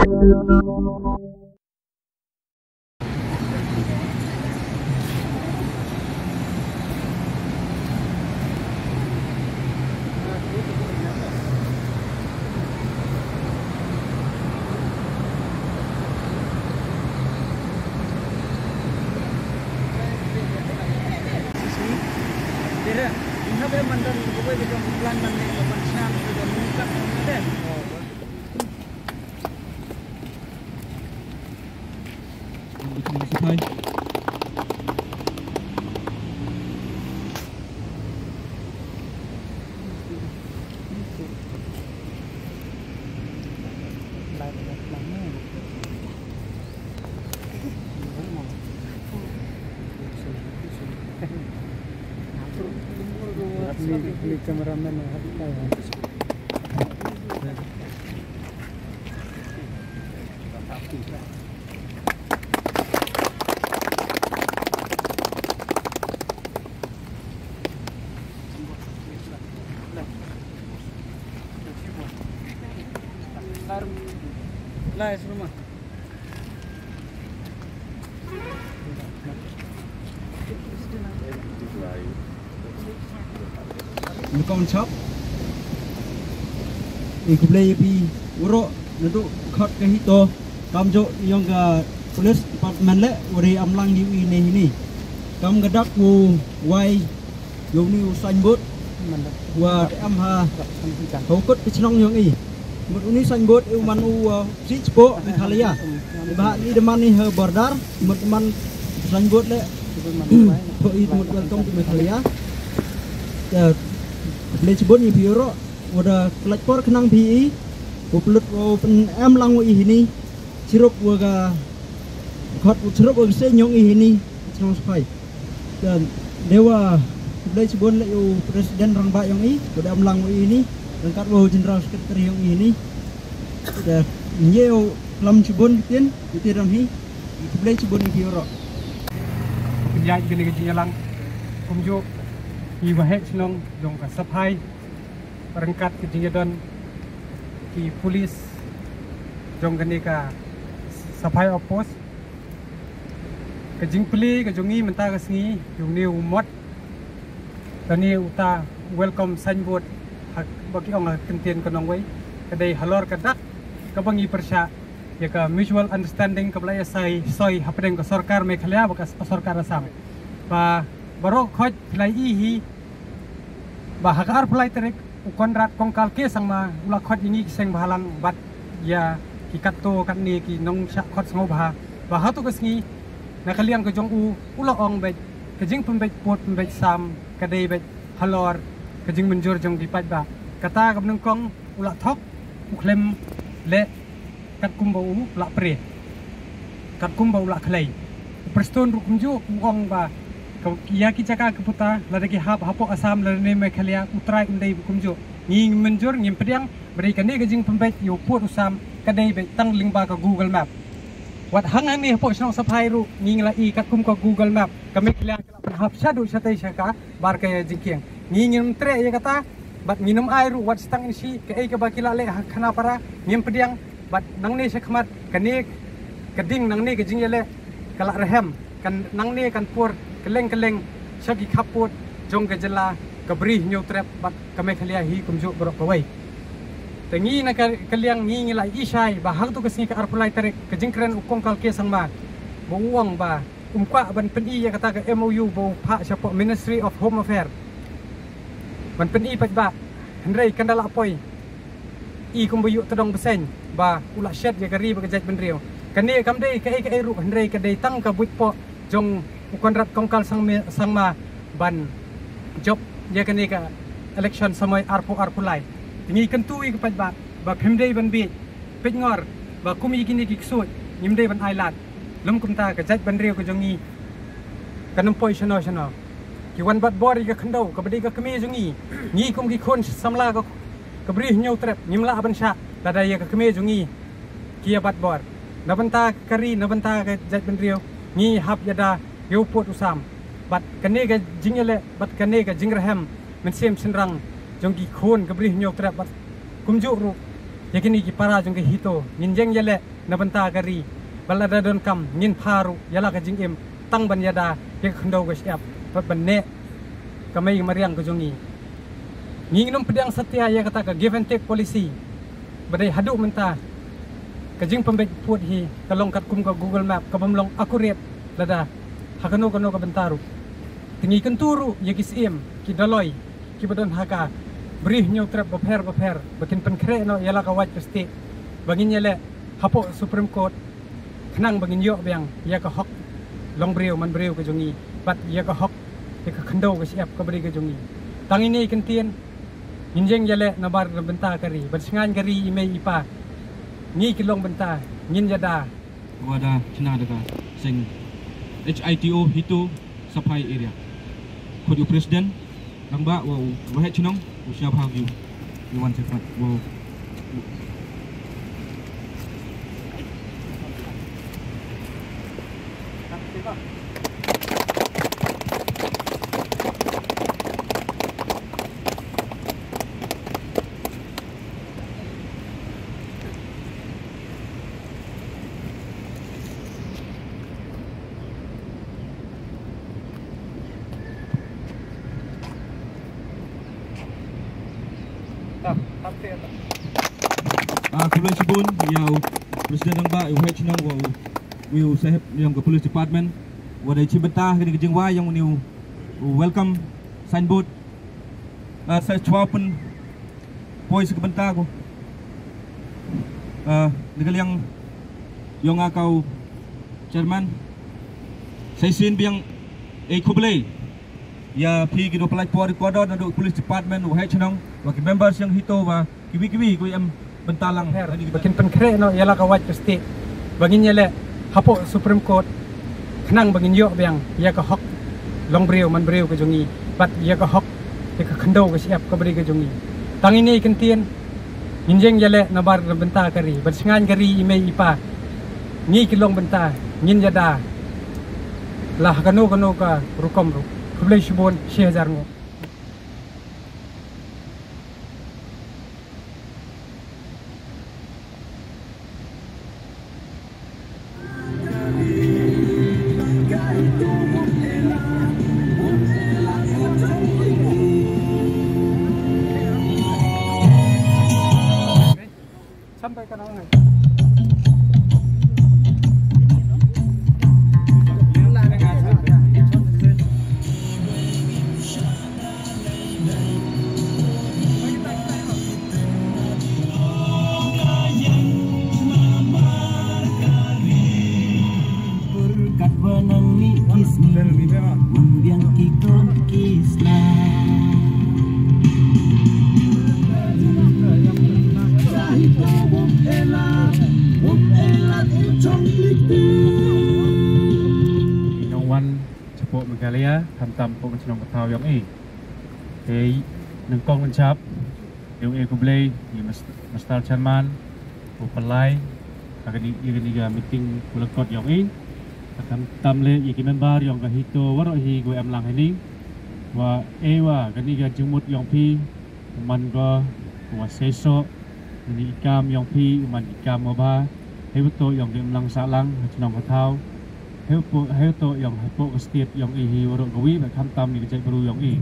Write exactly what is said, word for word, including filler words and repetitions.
Ngi kong chap. Ngi khublei ïa phi waroh naduh khot ka HITO, kam joh ïong ka police department leh u dei am lang ïa u ine hini. Kam ka dak u wai ïa une u signboard wa em ha, ha u kut ka chnong ïong i. Mut une u signboard u man u, uh, Sih chpoh Meghalaya. Ba ngi da man ngi ha border, mut man signboard leh phoh i mut welcome to Meghalaya. Te khublei chibun ïa phi waroh, wa da pynlait por khnang phi i, u pynlut u pyn em lang u i hini, chirup wa ka khot u chirup wa ka seng ïong i hini, chnong Sphai. Te dei wa khublei chibun leh u president rangbah ïong i, u da em lang u i hini, ryngkat u general secretary ïong i hini. Te ngi ïa u klam chibun ktien, ktien rang hi, khublei chibun ïa phi waroh. Pynïaid kane ka jingïalang, kumjuh, i waheh chnong, jong ka Sphai, ryngkat ka jingïadon, ki police, jong kane ka Sphai outpost. Ka jingplie ka jong ngi mynta ka sngi, jong une u mot. Kane uta welcome signboard, ha, ba ki ong ha ktien ka nongwei. Ka dei halor ka dak, kaba ngi pyrshah ïa ka mutual understanding kaba la ïa soi, soi hapdeng ka sorkar Meghalaya bad ka sorkar Assam. Ba, baroh khoit phi la ïohi hi, ba ha ka arphew lai tarik, u Conrad Kongkal K Sangma, u la khot ïa ngi ki seng bhalang bad ïa ki katto katne ki nongshah khot sngewbha. Ba hato ka sngi, na ka liang ka jong u, u la ong beit, ka jingpynbeit pud pynbeit sam, ka dei beit halor ka jingmynjur jong ki paidbah. Kata kaba nyngkong, u la thok, u khlem leh, katkum ba u la pyrshah, katkum ba u la khlei. U Prestone ruh kumjuh, u ong ba, ka, ïa ki jaka ki puta, lada ki hap hapoh Assam, lada ne Meghalaya, u trai um dei kumjuh. Ngi mynjur, ngim pdiang, ba dei kane ka jingpynbeit ïa u pud u sam, ka dei beit tang lyngba ka Google Map. Wat hangne hapoh shnong Sphai ruh, ngi la i katkum ka Google Map, ka Meghalaya ka la pynhap shaduh shatei shaka, bar ka jingkieng. Ngi ngim treh ïa kata, bad ngim ai ruh wat shi tang inshi, kaei kaba ki la leh ha khana para, ngim pdiang, bad nangne shakhmat, kane ka ding nangne ka jingïaleh, ka la rhem, kan nangne kan pur, kylleng kylleng, sha ki khappud, jong ka jylla, ka Bri Hynñiewtrep, bad ka Meghalaya hi kumjuh baroh kawei. Te ngi na ka, ka liang ngi ngi la i shai, ba hato ka sngi ka arphew lai tarik, ka jingkren u Kongkal K Sangma, ba u ong ba, um kwah ban pyni ïa kata ka M O U ba u phah shapoh Ministry of Home Affairs. Ban pyni paidbah, hynrei kan da la poi. I kumba ïoh tdong bseiñ, ba u la shet ïa ka ri bad ka jaitbynriew. Kane kam dei kaei kaei ruh, hynrei ka dei tang ka buit poh, jong u Conrad Kongkal Sangme-, Sangma, ban jop ïa kane ka election samoi arphew arphew lai. Te ngi kyntu ïa ki paidbah, ba phim dei ban bieit, peit ngor, ba kum ïa kine ki ksuid, ngim dei ban ai lad. Lym kumta ka jaitbynriew ka jong ngi, kan ym poi shano shano. Ki wan bat bor ïa ka khyndew, kaba dei ka kmie jong ngi. Ngi kum ki khun samla ka, ka Bri Hynñiewtrep, ngim lah ban shah, lada ïa ka kmie jong ngi, ki ïa bat bor. Na bynta ka ri, na bynta ka jaitbynriew, ngi hap ïada, ïa u pud u sam. Bad kane ka jingïaleh, bad kane ka jingrhem, mynsiem shynrang, jong ki khun ka Bri Hynñiewtrep, bad kumjuh ruh, ïa kine ki para jong ka HITO, ngin ïeng ïaleh, na bynta ka ri. Bad lada donkam ngin pha ruh ïa la ka jingim tang ban ïada ïa ka khyndew ka shyiap bad ban neh ka mei ka mariang ka jong ngi. Ngin ym pdiang satia ïa kata ka give and take policy. Ba dei haduh mynta ka jingpynbeit pud hi ka long katkum ka Google Map ka bym long accurate lada ha kano kano ka bynta ruh. Te ngi kyntu ruh ïa ki syiem, ki dolloi kiba don ha ka Bri Hynñiewtrep bapher bapher ba kin pynkhreh noh ïa la ka wait ka stieh ba ngin ïaleh hapoh Supreme Court khnang ba ngin ïoh biang ïa ka hok long briew man briew ka jong ngi bad ïa ka hok ïa ka khyndew ka shyiap ka bri ka jong ngi. Tang ine i kyntien ngin ïeng ïaleh na bar na bynta ka ri bad sngewbha ka ri i mei i pa, ngi ki long bynta ngin ïada. Wa da chna da ka seng H I T O Hito Saphai area. Khot ïa u president Rangbah wa u Waheh Chnong u sngewbha ïa u wan sha khmat wa u. Ah, khublei shibun ïa u President Rangbah, ïa u Waheh Chnong wa u, u Saheb ïong ka Police Department wa da i chi bynta ha kane ka jingwai ïong une u welcome signboard. Ah, sa chwa pynpoi sa ka bynta ko. Ah, na ka liang ïong nga ka u chairman. Sa shisien biang ei khublei ïa phi ki do pynlait por recorder naduh police department, u Waheh Chnong, wa ki members ïong Hito, wa kiwi kiwi ko em bynta lang. Ba kin pynkhreh noh ïa la ka wait ka stieh ba ngin ïaleh hapoh Supreme Court khnang ba ngin ïoh biang ïa ka hok long briew man briew ka jong ngi bad ïa ka hok ïa ka khyndew ka shyiap ka bri ka jong ngi. Tang ine i kyntien ngin ïeng ïaleh na bar na bynta ka ri bad sngewbha ka ri i mei i pa, ngi ki long bynta ngin ïada la ha kano kano ka rukom ruh. Khublei shibun, shi hajar nguh. Nongwan shapoh Meghalaya, khamtam hapoh ka chnong ka thaw ïong i. Te nyngkong nyngkong, ïong i khublei ïa i Mister Chairman u pynlait ha kane, ïa kane ka meeting u la kot ïong i. Khamtam leh ïa ki member ïong ka Hito waroh hi kiwa em lang hangne. Wa e wa kane ka jingmut ïong phi u man ko wa seisoh. Kane i kam ïong phi u man i kam wa bha. Hei wa toh ïong ki imlang sahlang ha chnong ha thaw. Hei wa toh ïong hapoh ka state ïong i hi waroh kawi, bad khamtam ïa ka jaitbru ïong i.